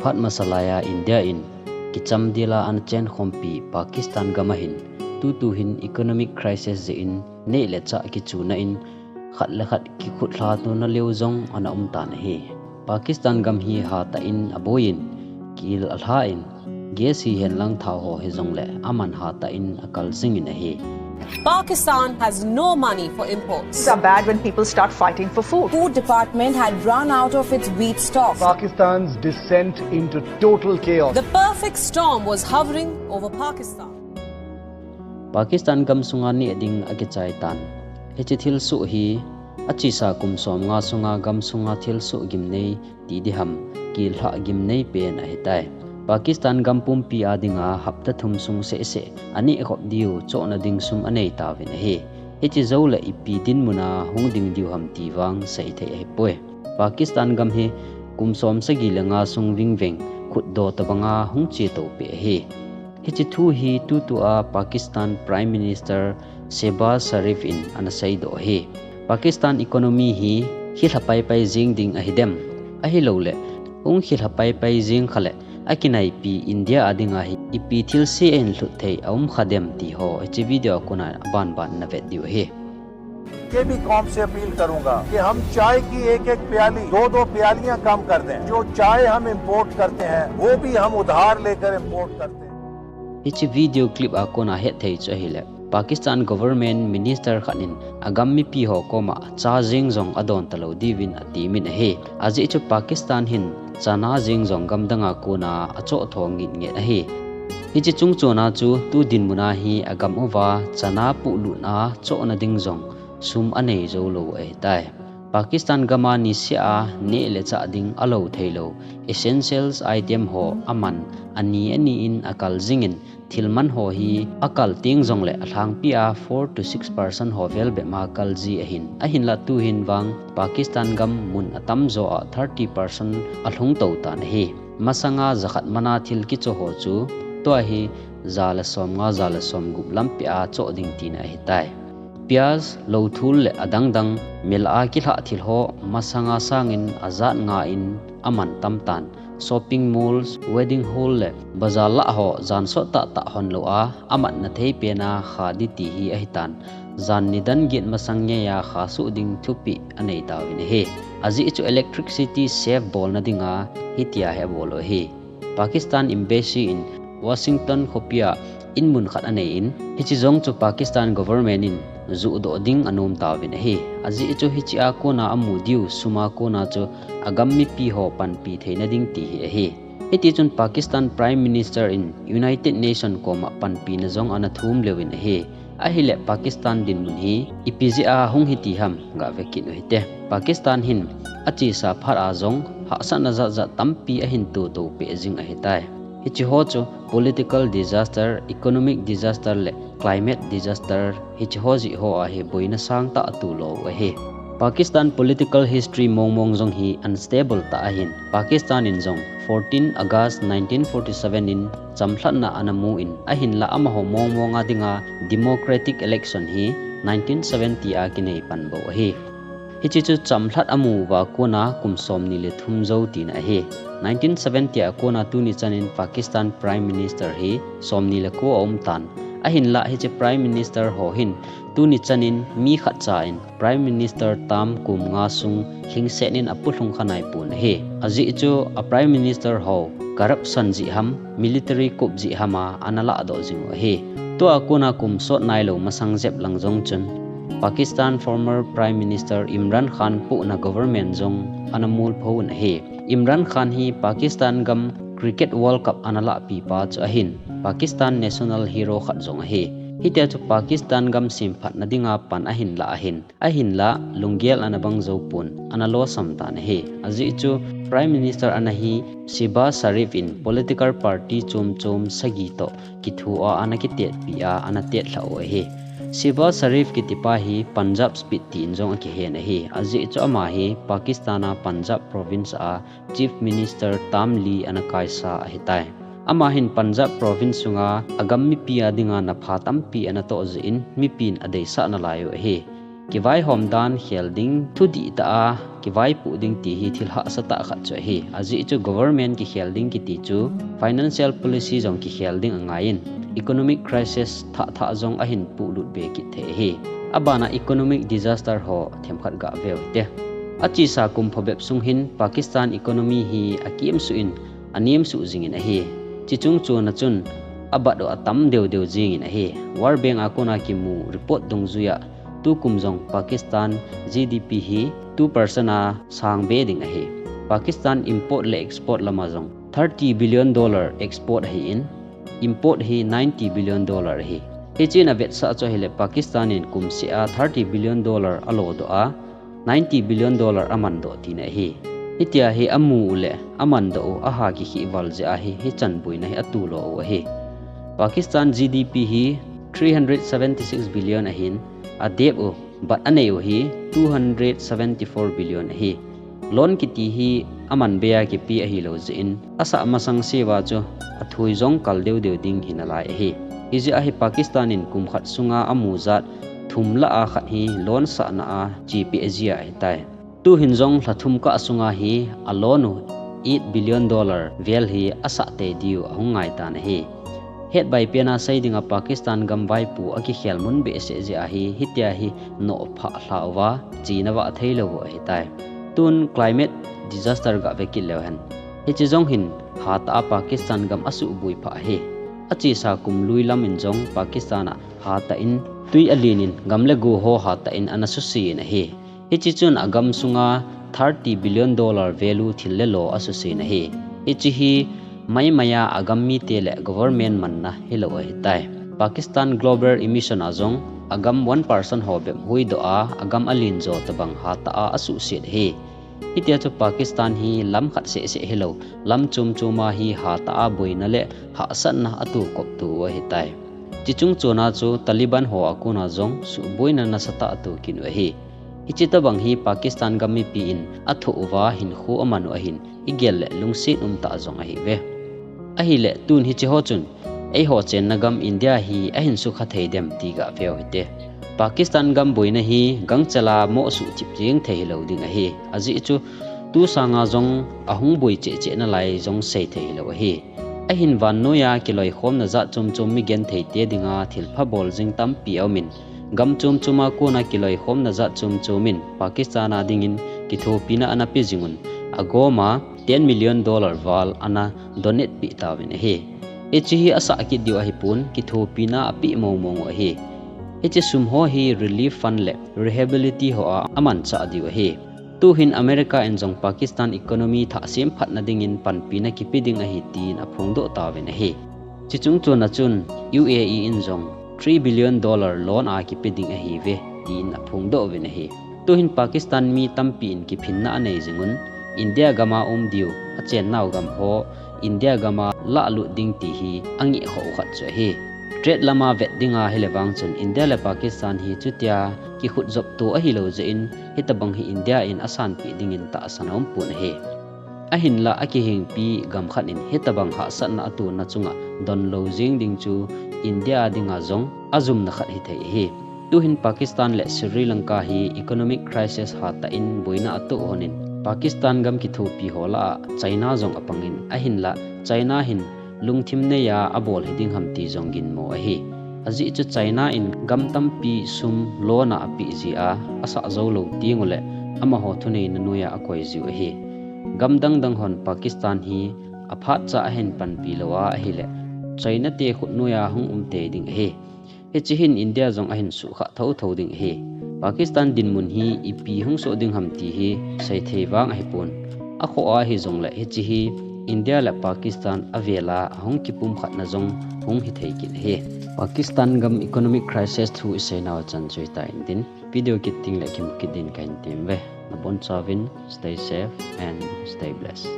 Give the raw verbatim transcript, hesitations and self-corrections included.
Phat masa laiya India in kicham dila ana chenkhompi Pakistan gam ahin, tutu hin economic crisis jeh in neh le chah kichuna in khat le khat kikhut lhatona leo jong ana um tan ahi. Pakistan gam hi hatah in aboiyin, kil alhan, gas hihen lang thao ho hijongle aman hatah in akal jingin ahi. Pakistan has no money for imports. Things are bad when people start fighting for food. Food department had run out of its wheat stock. Pakistan's descent into total chaos. The perfect storm was hovering over Pakistan. Pakistan gam sunga neh ding akichai tan. Hiche thilsoh hi achesa kum somnga sunga gam sunga thilsoh gimnei ti diham, kil lhah gimnei pen ahitai. Pakistan gam pumpi a dinga hapta thum sung sehseh aneh khop diu chohna ding sum anei tauvin ahi. Hiche jou le ipi dinmuna hung ding diu ham ti vang seithei ahipoi. Pakistan gam hi kum som sagi le nga sung vingveng khutdoh tabanga hung chetou peh ahi. Hiche thu hi tutua Pakistan Prime Minister Shehbaz Sharif in ana seidoh ahi. Pakistan economy hi khilha paipai jing ding ahidem? Ahilouleh, hung khilha paipai jing khale, akinaipi India a dinga hi ipi thilse ahin lhut thei aum khadem ti ho hiche video a kona abanban navet diu ahi. के भी कौम से अपील करूंगा कि हम चाय की एक एक प्याली, दो दो प्यालियां कम कर दें। जो चाय हम इंपोर्ट करते हैं, वो भी हम उधार लेकर इंपोर्ट करते हैं। Hiche video clip a kona hetthei chu ahile, Pakistan government minister khat in agam mipi ho koma cha jeng jong adon talou diuvin atimin ahi. Ajeh chu Pakistan hin chana jeng jong gamdanga kona achoh tho ngitnget ahi. Hiche chungchona chu tu dinmuna hi agam uva chana puhlutna chohna ding jong sum anei joulou ahitai. Pakistan gama niseh a neh le chah ding alou theilou essentials item ho aman ani ani in akal jingin, thilman ho hi akal teng jongle alhangpi a four to six percent ho vel bep ma kal ji ahin, ahinla tuhin vang Pakistan gam mun atamjo a thirty percent alhung tou tan ahi. Masanga jakhat mana thil kicho ho chu tua hi ja le somnga, ja le somgup lampi a choh ding tina ahitai. Pyaz, louthul le adangdang mel a kilhah thil ho masanga sangin ajat nga in aman tamtan. Shopping malls, wedding hall le bazar lah ho jan sot tahtah honlou a amatna thei pena kha ding ti hi ahitan. Jan nidan get masang ngeiya kha suh ding thupeh anei tauvin ahi. Ajeh chu electricity save bolna dinga hitia hi abol u ahi. Pakistan Embassy in Washington khopia inmun khat anei in, hiche jong chu Pakistan government in juhdoh ding anom tauvin ahi. Ajeh chu hichea kona amu diu suma kona chu agam mipi ho panpi theina ding ti hi ahi. Hitichun Pakistan Prime Minister in United Nation koma panpina jong ana thum leuvin ahi. Ahile Pakistan dinmun hi ipi jeh a hung hiti ham gave kit u hite. Pakistan hin achesa phat a jong hahsatna jatjat tampi ahin totou peh jing ahitai. Hiche ho chu political disaster, economic disaster le climate disaster, hiche ho jeh ho a hi boina sangtah atoh lou u ahi. Pakistan political history mongmong jong hi unstable tah ahin, Pakistan in jong fourteen August nineteen forty-seven in chamlhatna ana mu in, ahinla amaho mongmong a dinga democratic election hi nineteen seventy a kinei pan bou ahi. Hiche chu chamlhat amu uva kona kum somni le thum jou tina ahi. Nineteen seventy a kona tuni chanin Pakistan Prime Minister hi somni le ko aum tan. Ahinla hiche Prime Minister ho hin tuni chanin mi khatcha in Prime Minister term kum nga sung lhingset in apulhung kha naipon ahi. Ajeh chu a Prime Minister ho corruption jeh ham, military coup jeh ham a ana lahdoh jing u ahi. Tua kona kum sot nailou masang jep lang jong chun Pakistan former Prime Minister Imran Khan pohna government jong ana molpho un ahi. Imran Khan hi Pakistan gam Cricket World Cup ana lahpi pa chu ahin, Pakistan national hero khat jong ahi. Hitia chu Pakistan gam semphatna dinga pan ahin lah ahin, ahinla lunggel ana bang jou pon, ana losam tan ahi. Ajeh chu Prime Minister ana hi Shehbaz Sharif in political party chom chom sagi toh kithoa ana kitetpi a ana tetlhah u ahi. Shehbaz Sharif kitipa hi Punjab Speed tin jong akihen ahi. Ajeh chu ama hi Pakistan a Punjab province a Chief Minister term li ana kaisa ahitai. Ama hin Punjab province sunga agam mipi a dinga napha tampi ana toh jeh in mipin adeisah nalai u ahi. Kivaihom dan khel ding, thudih tah a kivaipoh ding ti hi thil hahsa tah khat chu ahi. Ajeh chu government kikhel ding kiti chu financial policy jong kikhel ding angaiyin, economic crisis thah thah jong ahin puhlut be kit thei ahi. Abana economic disaster ho themkhat gah veu hite. Achesa kum phabep sung hin Pakistan economy hi akimsuh in, anemsuh jingin ahi. Chuche chungchon a chun abat u atam deu deu jingin ahi. World Bank a kona kimu report dungjuiya tukum jong Pakistan G D P hi two percent a sang be ding ahi. Pakistan import le export lama jong thirty billion dollar export ahin, import hi ninety billion dollar ahi. Hichea vetsah chu ahile Pakistan in kumseh a thirty billion dollar alodoh a, ninety billion dollar amandoh tina ahi. Hitia hi amu u le amandoh u aha kikhih val jeh ahi, hichan boina hi atulo u ahi. Pakistan G D P hi three hundred seventy six billion ahin, adep u but anei u hi two hundred seventy four billion ahi. Loan kiti hi aman beia kipe ahilou jeh in, asah masang seuva chu athui jong kal deu deu ding hinalai ahi. Hijeh a hi Pakistan in kum khat sunga amu jat thum lah a khat hi loan sahna a chepi ajia ahitai. Tuhin jong lha thum kah sunga hi aloan u eight billion dollar vel hi asah tei diu ahung ngaitan ahi. Hetbai pena sei dinga Pakistan gam vaipo akikhel mun behseh jeh ahi, hitia hi nohphah lhauva chena vah theilou u ahitai. Tun climate disaster gah ve kit leu hen, hiche jong hin hatah a Pakistan gam asuhboi phah ahi. Achesa kum lui lam in jong Pakistan a hatah in twi alen in gam le go ho hatah in ana susen ahi. Hiche chun agam sunga thirty billion dollar value thil le lo asusen ahi. Hiche hi maimaiya agam mite le government manna hilou ahitai. Pakistan global emission a jong agam one percent ho bep huidoh a, agam alen jo tobang hatah a asuhset ahi. Hitia chu Pakistan hi lam khat seh seh hilou, lam chom choma hi hatah a boina le hahsatna atohkop to u ahitai. Chuche chungchon a chu Taliban ho a kona jong suhboina nasatah ato kit u ahi. Hiche tobang hi Pakistan gam mipi in athoh uva hinkho aman u ahin, igel le lungset umtah jong ahiuve. Ahile tun hiche ho chun eiho chenna gam India hi ahin sukha thei dem ti gah veu hite. Pakistan gam boina hi gangchela moh suhthip jeng thei hilou ding ahi. Ajeh chu tu sanga jong ahung boi cheh cheh nalai jong sei thei hilou ahi. Ahin vannoiya kiloikhomna jat chom chom migentheite dinga thilpha bol jing tampi aumin, gam chom choma kona kiloikhomna jat chom chom in Pakistan a dingin kithopina ana pe jingun, agoma ten million dollar val ana donate peh tauvin ahi. Hiche hi asah kit diu ahipon, kithopina apeh mong mong u ahi. Hiche sum ho hi relief fund le rehability ho a amanchah diu ahi. Tuhin America in jong Pakistan economy thah semphatna dingin panpina kipe ding ahi tin aphongdoh tauvin ahi. Chuche chungchon a chun U A E in jong three billion dollar loan a kipe ding ahiuve tin aphongdoh uvin ahi. Tuhin Pakistan mi tampi in kiphinna anei jingun, India gam a um diu, achennau gam ho India gam a lahlut ding ti hi angeh khoh u khat chu ahi. Trade lama vet dinga hile vang chun India le Pakistan hi chutia kikhutjop to ahilou jeh in, hitobang hi India in asanpeh dingin tahsan aumpon ahi. Ahinlah akihingpi gam khat in hitobang hahsatna atona chunga donlou jeng ding chu India dinga jong ajumna khat hithei ahi. Tuhin Pakistan le Sri Lanka hi economic crisis hatah in boina atoh lhonin, Pakistan gam kithopi ho lah a China jong apangin, ahinlah China hin lungthim neiya abol hiding ham ti jong ginmo ahi. Ajeh chu China in gam tampi sum loan a apeh jeh a asah joulou tenguleh amaho thuneina noiya akoi jiu ahi. Gam dang dang hon Pakistan hi aphatcha ahin panpi lou a ahileh China te khutnoiya hung umtei ding ahi. Hiche hin India jong ahin suhkhah thotho ding ahi. Pakistan dinmun hi ipi hung soh ding ham ti hi seithei vang ahipon, akhoh a hijongleh hiche hi India le Pakistan avela ahung kipumkhatna jong hung hithei kit ahi. Pakistan gam economic crisis thu iseinau chan chu hitan tin, video kit tengleh kimu kit din kahin temuve. Nabonchauvin stay safe and stay blessed.